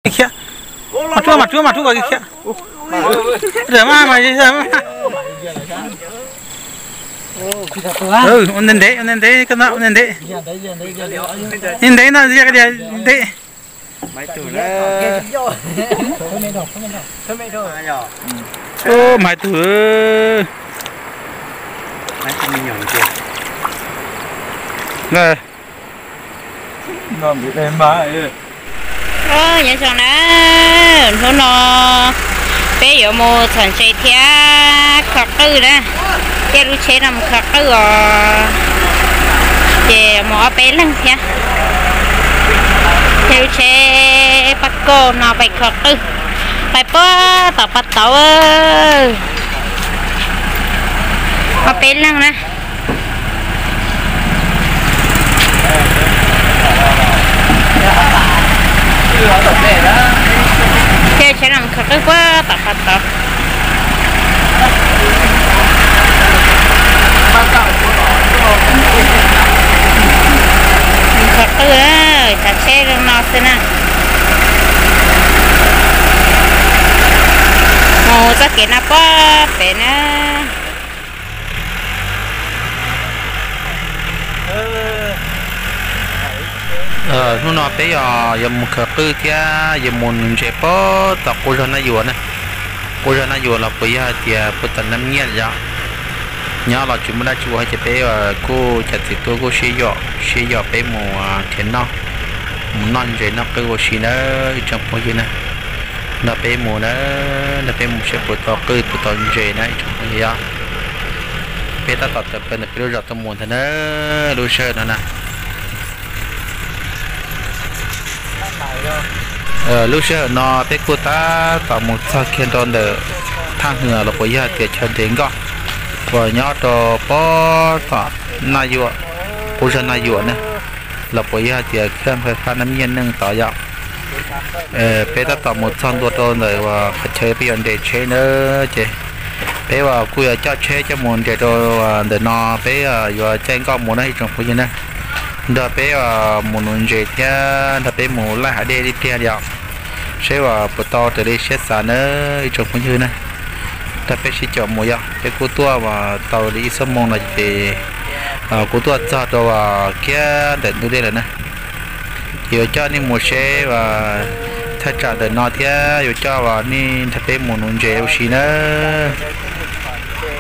Khiav, mas rub mas rub mas rub kom khiav. Ua ntev ntev, ua ntev ntev, koj ntawd ua ntev ntev. Ntev ntev no, ntev. Maiv tug. Nyob zoo na, hnub no peb yuav mus txhom ntses thiab kho qwj na, thiaj lub tsheb no mus kho qwj os. Ces mus ob peb leeg thiab, thiaj lub tsheb pab kauj no pais kho qwj, pais puag tom pas tauv. Ob peb leeg na. Thiaj tsheb no mus kho qwj puag tom pas tauv. Mus kho qwj, tsav tsheb zoo no xwb na. Mus txoj kev no puag pem na. Hnub no peb yog yuav mus khaws qwj thiab yuav mus nuv ntses puag tom qub zog Naj Yuam na. Qub zog Naj Yuam los puas yog hais tias puag tom Naj Nyiaj yom. Nyob los tsis muaj dab tsi ua ces peb kuj cov txiv tub kuj sib yaum sib yaum peb mus nrhiav noj, mus noj ntses noj qwj ua si na ib tsoom phooj ywg na. Nrog peb mus na, nrog peb mus seb puas tau qwj puas tau ntses na ib tsoom phooj ywg yom. Peb tab tom tawm plaws ntawm peb lub zos tuaj mus ntag na, lub sij hawm no na. Lub sij hawm no peb kuj tab tom mus txog kiag rau ntawm Thaj Hwm los puas yog tias chaw nres nkoj uas nyob rau puag tom Naj Yuam, qub zog Naj Yuam na, los puas yog tias khab fab Naj Nyiaj Neej tod yom. Peb tab tom mus txog ntua rau ntawm uas qhov chaw peb yuav nres tsheb na, ces peb uas kuj yuav coj tsheb coj mus nres rau ntawm no, peb yuav caij nkoj mus na ib tsoom phooj ywg na. Nrog peb mus nuv ntses thiab nrog peb mus laij hav dej ib pliag yom, seb uas puas tau raws li siab xav na ib tsoom phooj ywg na. Nrog peb sib caum mus yom, peb kuj tuaj uas tau li ib xuab moos no ces kuv tuaj txog rau uas kiag ntawm ntug dej lawm na. Ces yuav coj nej mus seb uas thaj tsam ntawm no thiab yuav coj uas nej nrog peb mus nuv ntses ua si na.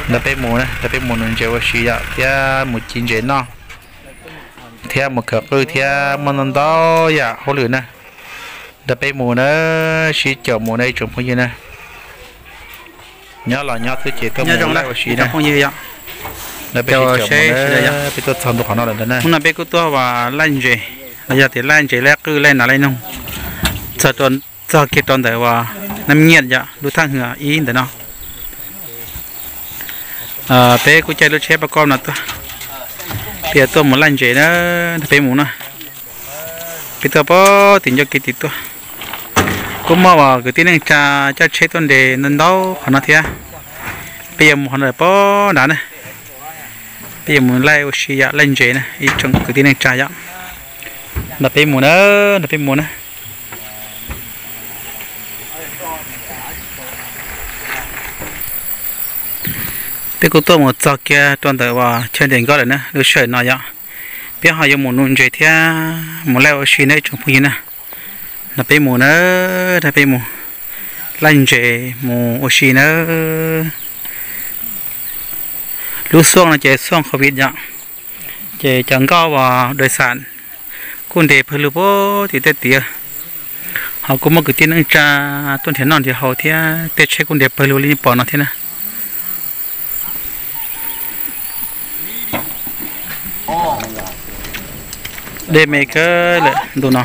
Nrog peb mus na, nrog peb mus nuv ntses ua si yom, thiab mus ci ntses noj, thiab mus khaws qwj thiab muaj ntau ntau yam hauj lwm na. Nrog peb mus na, sib caum mus na ib tsoom phooj ywg na. Nyob los nyob xwb ces tuaj mus laij ua si na. Peb tuaj txog ntua qhov no lawm ntag na. Hnub no peb kuj tuaj uas laij ntses, los yog tias laij ntses laij qwj laij nas laij noog, txog kiag rau ntawm uas Naj Nyiaj yom, lub Thaj Hwm ib ntawm no. Peb kuj caij lub tsheb pab kob no tuaj, peb yuav tuaj mus laij ntses na, nrog peb mus na. Peb tuaj puag tim ncauj kev tim tuaj. Kuj muaj uas kwv tij neej tsa coj tsheb tuaj nres ntau ntau qhov no thiab. Peb yuav mus qhov ntawm puag nrad na. Peb yuav mus laij ua si yom, laij ntses na ib tsoom kwv tij neej tsa yom. Nrog peb mus na, nrog peb mus na. Peb kuj tuaj mus txog kiag rau ntawm uas chaw nres nkoj lawm na, lub sij hawm no yom. Peb ho yuav mus nuv ntses thiab mus laij ua si na ib tsoom phooj ywg na. Nrog peb mus na, nrog peb mus laij ntses mus ua si na. Lub xuaj no ces xuaj covid yom, ces cov nkoj uas dais xam kuj nres pawg lug puag tim tej tid, ho kuj muaj kwv tij neej tsa tuaj nrhiav noj nrhiav haus thiab, tej tsheb kuj nres pawg lug li nej pom no thiab na. Dej me kawg lawm ntu no,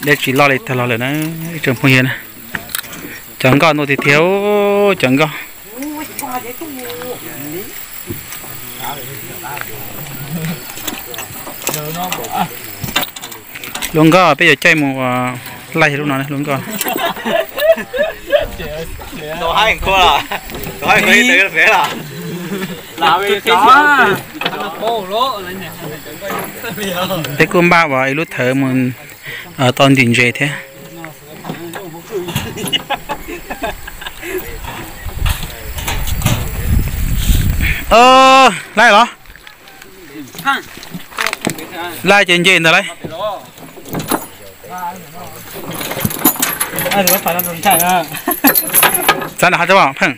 dej tsis loj li tag los lawm na ib tsoom phooj ywg na. Cov nkoj ntuj tiag tiag, cov nkoj. Lub nkoj peb yuav caij mus laij lub no, lub nkoj. Peb kuj npaj uas ib lub thawv mus tau ntim ntses thiab. Laij los? Laij ces nce ntawd lauj. Txav na has tau pheej.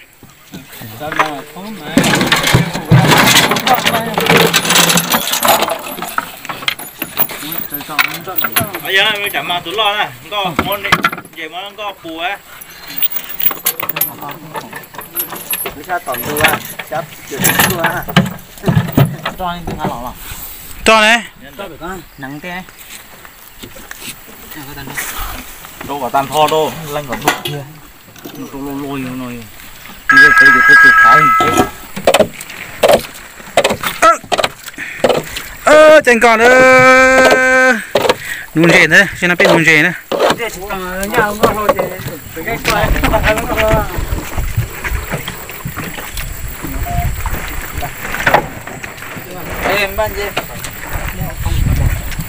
Yog mas tus loj na, nkoj muab nce muab nkoj pus. Roj ne? Rau kom tag nrho rau, leej kom ntuj kiag. Tseem nkoj na. Nuv ntses ntawd, tsis no peb nuv ntses na.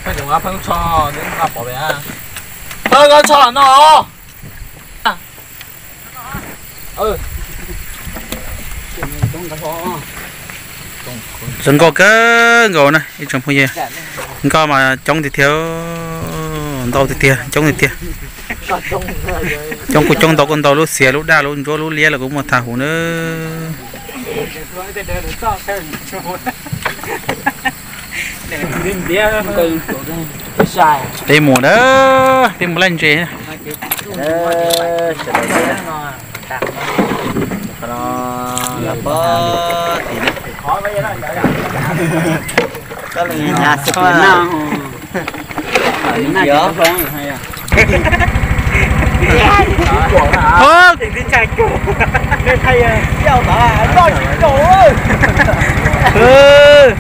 Pheej tso, pheej tso no. Zoo nkauj kawg nkaus na ib tsoom phooj ywg. Nkoj mas coob tiag tiag, ntau tiag tiag, coob tiag tiag. Coob kuj coob, ntau kuj ntau, lub xiav lub daj lub ntsuab lub liab los kuj muaj tag huv na. Peb mus na, peb mus laij ntses.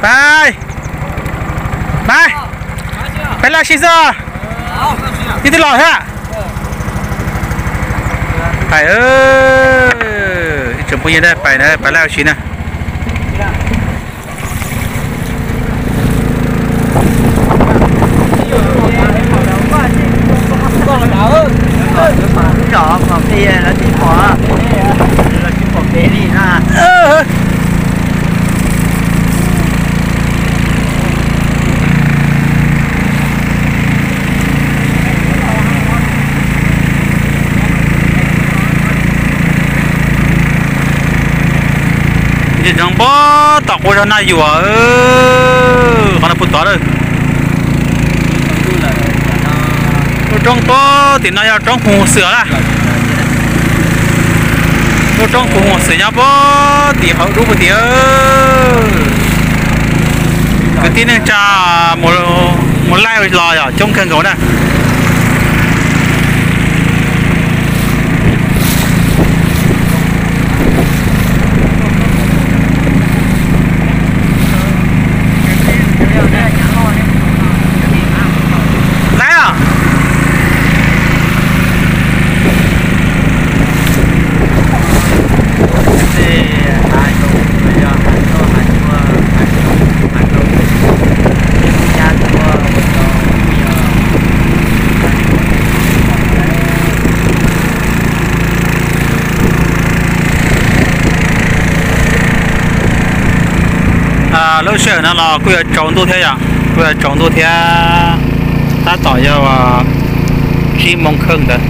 Pais, pais, pais laij ua si xwb. Ib tug los thiab. Pais, ib tsoom phooj ywg, pais na, pais laij ua si na. Ntses ntsoov pob tom quas zog Naj Yuam, qhov no puag tod lawm. Lub roob pob tim no yog roob Hu Xwm na. Lub roob Hu Xwm nyob pob tim hauv dub puag tim. Kwv tij neej tsa mus laij los yog coob kawg nkaus na. Laij os. Lub sij hawm no los kuj yuav tsaus ntuj thiab yom, kuj yuav tsaus ntuj thiab, tab tom yog tsib moo kheej ntawd,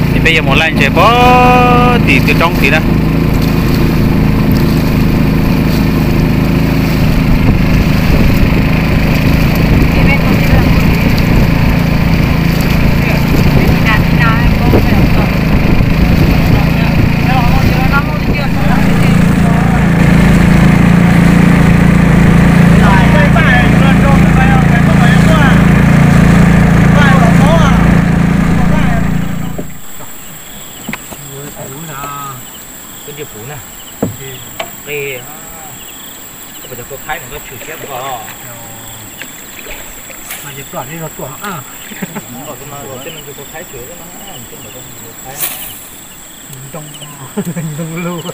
ces peb yuav mus laij ntses pob tim twg roob tid na. Koj ntsia kuv na, qe, koj puas cov kua khaib no koj tshwm siab rau koj los? Koj no kua khaib tshwm no, koj no kua khaib. Ntoo, ntoo lug.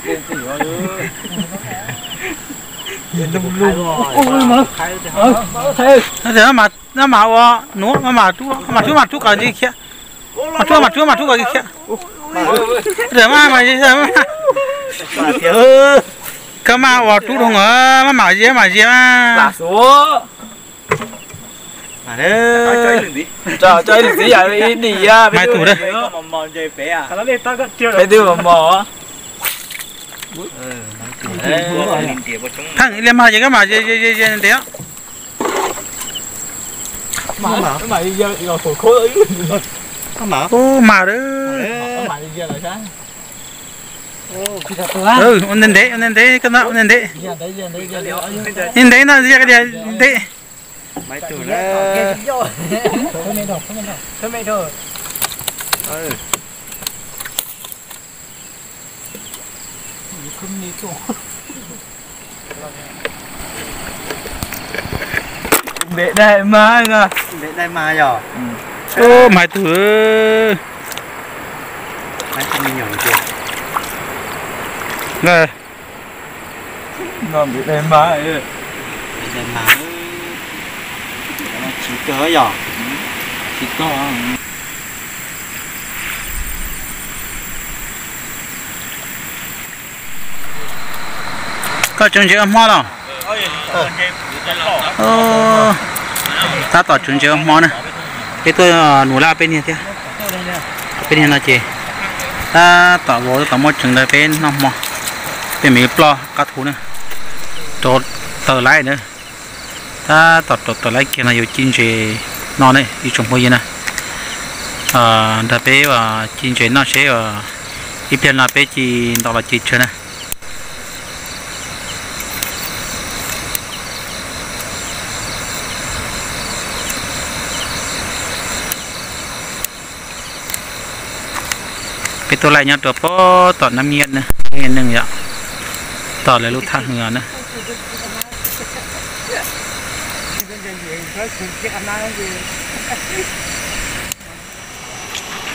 Ntoo lug. Maj mam ua nuav, maj mam rub, maj mam rub, maj mam rub kom ntsib khiab. Mas rub, mas rub, mas rub kom khiav. Mas, mas, koj mas ua rub dhau, mas mam ziab, mam ziab. Mas tus da, pheej li mas ces koj mam ze ze ze ntev. Ub, mas, ua ntev ntev, ua ntev ntev, koj no ua ntev ntev. Ntev ntev no, ze tias ntev. Ntev dai mas, ntev dai mas yog. Ub, mas tus, ntev dai mas, ntev dai mas, tsis kawg yog, tsis kawg. Koj tseem ntses ua hmo los? Tab tom tseem ntses ua hmo na. Peb tuaj nuv laj peb niag thiab. Peb niag no ces tab tom vauv tab tom muab tseem ntawd peb noj hmo. Peb me ploj qab thu na, rau taws laib na. Tab tom rau taws laib kiag no yuav ci ntses no ne ib tsoom phooj ywg na. Nrog peb ci ntses noj seb ib pliag no peb ci ntau los ci tsawg na. Peb tuaj laij nyob rau pem tom Nab Nyiaj, Nab Nyiaj Neej yom, tom lawv lub thaj hwv na.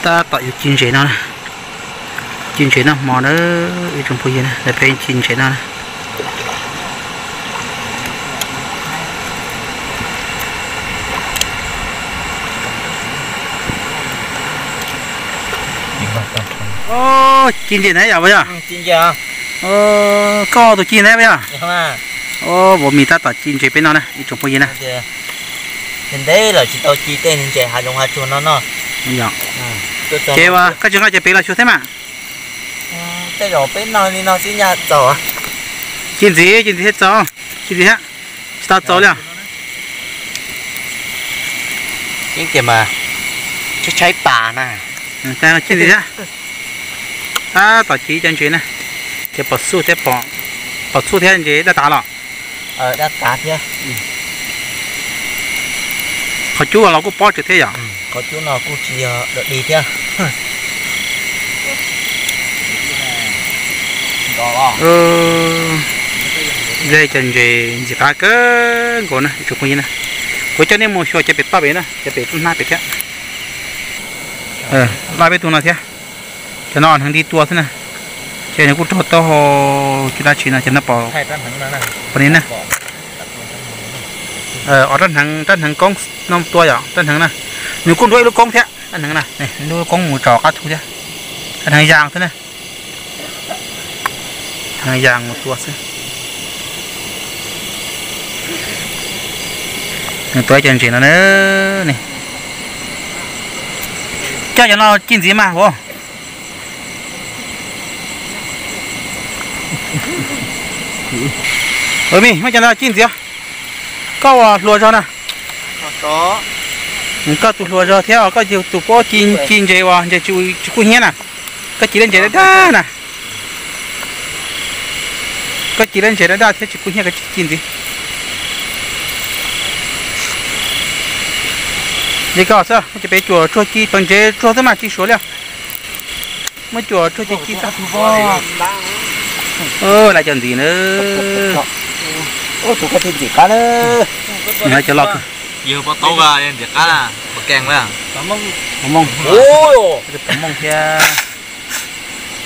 Tab tom yuav ci ntses no, ci ntses noj hmo na, ib tsoom phooj ywg na, peb ci ntses no na. Ci ntses na yom, puas yog? Koj tus ci na puas yog? Vauv Mis tab tom ci ntses peb no na ib tsoom phooj ywg na. Ntev lawm tsis tau ci tej ntses hav zoov hav tsuag no no. Ces koj tsis nqa ces pem los xyuas thiab mas. Tej zaum peb noj li no xwb nyaj txaus. Ci ntxiv, ci ntxiv thiaj txaus, ci ntxiv thiab. Tsis tau txaus li os. Yeej tias mas tshaib tshaib tas na. Ci ntxiv thiab. Tab tom ci cov ntses na, ces pom xub thiab, pom xub thiab ntses daj tas los. Daj tas thiab. Qhov cub los kuj pob tsawv thiab yom. Qhov cub no kuj tsis yog dog dig thiab. Ze cov ntses ntxim qab kawg nkaus na ib tsoom phooj ywg na. Kuv coj nej mus xyuas cov pem toj pem na, cov pem hnab pem thiab. Laj peb tus no thiab. Cov no hneev nti tua xwb na. Ces nws kuj raug taub hau cov dab tsi no, cov no pom, pom ni na. Ob rab hneev, rab hneev koob no tua yom, rab hneev na. Nws kuj nruab ib lub koob thiab, rab hneev na, lub koob mus tso qab thu thiab. Rab hneev yas xwb na. Yas mus tua xwb. Nws tua cov ntses no na. Coj cov no ci ntxiv mas vauv. Ua me, muab cov no ci ntxiv. Koj ua hluas zog na. Koj tus hluas zog thiab koj yog tus paub ci ntses uas ntses tsis kub hnyiab na. Koj ci lub ntses daj daj na. Koj ci lub ntses daj daj thiab tsis kub hnyiab, koj ci ntxiv. Li ko xwb, muab cov pem cuam tsuag ci, tau ntses tsuag xwb mas ci suav li. Muab cuam tsuag ci ci xwb. Laj cov ntxiv na. Cov loj kawg. Mooj thiab.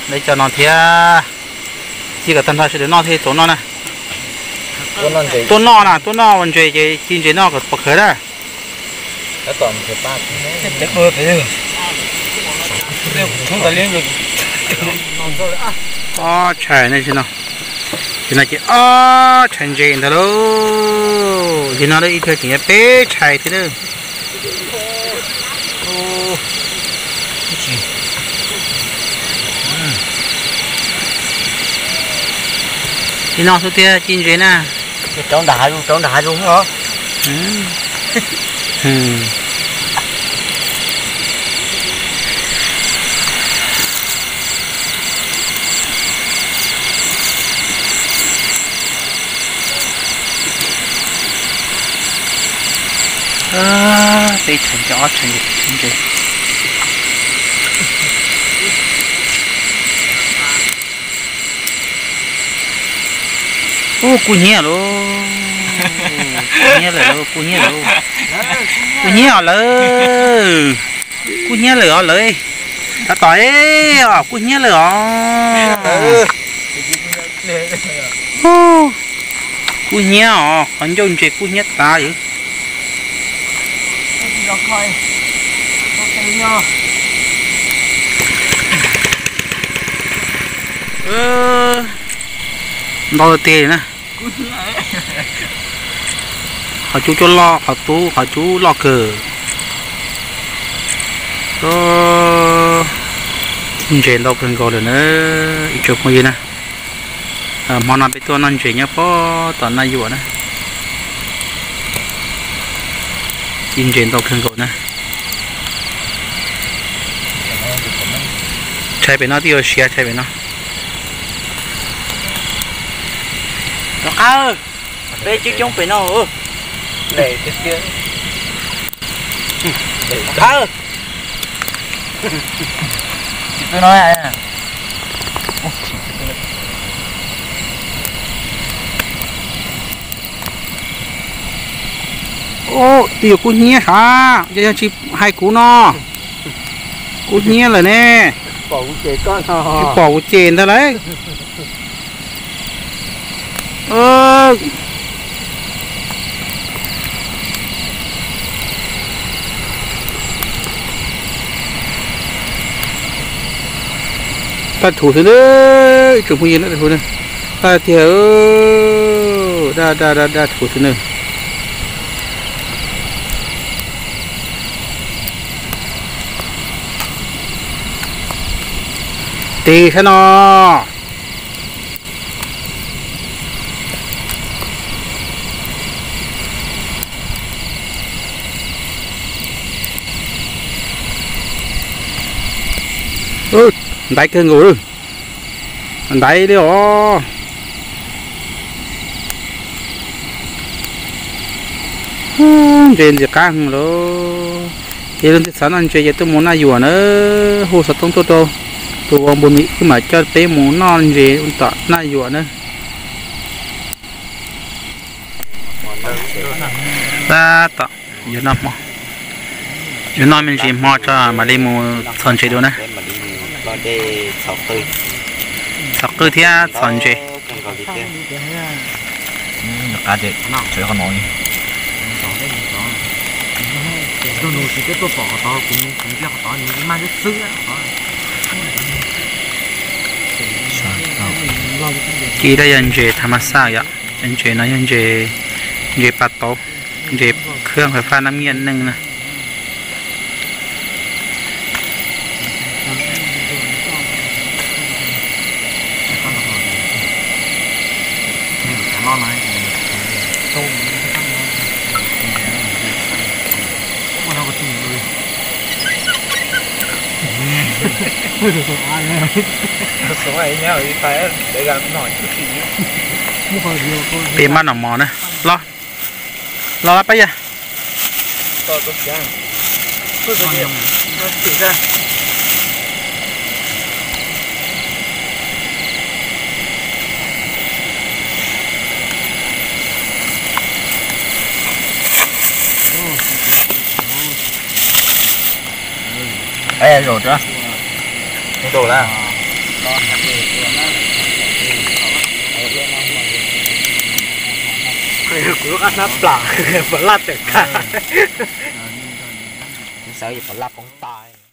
Lawv cov no thiab. Ci kom tag nrho sawv daws noj thiaj txaus noj na. Tuaj noj na, tuaj noj ua ntses ces ci ntses noj kom pom khawv na. Ob tshais ne, no ces ob tshais ntses ntag lauj. Ces no ib pliag tseem yuav peb tshais thiab na. Li no xwb tiag ci ntses na. Rau nram hav zoov, rau nram hav zoov os. Peb tshais ntses, ob tshais ntses. Ub, kub hnyiab lauj, kub hnyiab lawm lauj, kub hnyiab lawm lauj, kub hnyiab os lawv, kub hnyiab lawm os lawv, tab tom es os kub hnyiab lawm os. Kub hnyiab os, qhov ncauj ntses kub hnyiab tas yom. Ntau tiag na. Qhov cub cub loj, qhov tub qhov cub loj kawg. Ntses ntau kawg nkaus lawm na, ib tsoom phooj ywg na. Hmo no peb tuaj noj ntses nyob pob tom Naj Yuam na. Ci ntses ntau kawg nkaus na. Tshais pem no twb yuav siav tshais pem no. Rov qab, peb coob coob pem no. Rov qab. Ub, twb yuav kub hnyiab sav, yog tsis hais kuv no. Kub hnyiab lawm ne. Tsis pom kuv ces ntag lauj. Daj rhuv xwb na, ib tsoom phooj ywg na, daj rhuv na. Daj tiag, daj daj daj daj rhuv xwb na. Tes sab no. Ntaiv kawg nkaus li. Ntaiv li os. Ntses ntxim qab heev lauj. Ces leej twg xav noj ntses ces tuaj mus Naj Yuam na. Hu xov tooj tuaj rau tus uas npus nws wb mam coj peb mus noj ntses tom Naj Yuam na. Tab tom yuav noj hmo, yuav noj me ntsis hmo tso mam li mus txhos ntses dua na. Txhos qwj thiab txhos ntses. Ci dab yog ntses tham mas xaj yom, ntses no yog ntses, ntses pas tauv, ntses khwb faj nab nyiaj neej na. Peb mab noj mov na. Los, los pab yawg. Zaum, zaum na. Kuv lub qab hnab plam, plam laj tawm kag. Kuv xav plam laj poob tas.